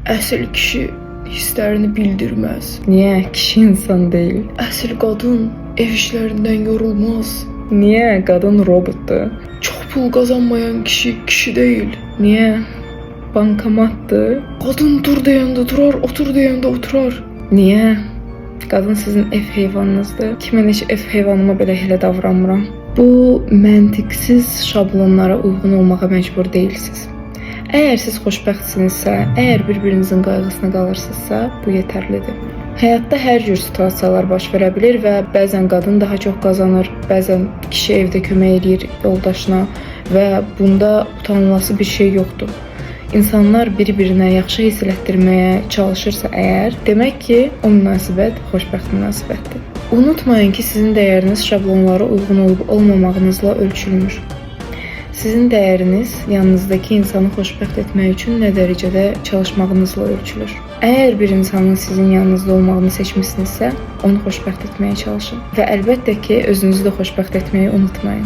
Əsl kişi hisslərini bildirməz. Niyə? Kişi insan deyil. Əsl qadın ev işlərindən yorulmaz. Niyə? Qadın robotdur. Çox pul qazanmayan kişi kişi deyil. Niyə? Bankomatdır. Qadın dur deyəndə durar, otur deyəndə oturar. Niyə? Qadın sizin ev heyvanınızdır. Ki mən heç ev heyvanıma belə elə davranmıram. Bu məntiqsiz şablonlara uyğun olmağa məcbur deyilsiz. Əgər siz xoşbəxtsinizsə, əgər bir-birinizin qayğısına qalırsınızsa, bu yetərlidir. Həyatda hər cür situasiyalar baş verə bilir və bəzən qadın daha çox qazanır, bəzən kişi evdə kömək eləyir yoldaşına və bunda utanılası bir şey yoxdur. İnsanlar bir-birinə yaxşı hiss elətdirməyə çalışırsa əgər, demək ki, o münasibət xoşbəxt münasibətdir. Unutmayın ki, sizin dəyəriniz şablonlara uyğun olub olmamağınızla ölçülmür. Sizin dəyəriniz yanınızdakı insanı xoşbəxt etmək üçün nə dərəcədə çalışmağınızla ölçülür. Əgər bir insanın sizin yanınızda olmağını seçmisinizsə, onu xoşbəxt etməyə çalışın və əlbəttə ki, özünüzü də xoşbəxt etməyi unutmayın.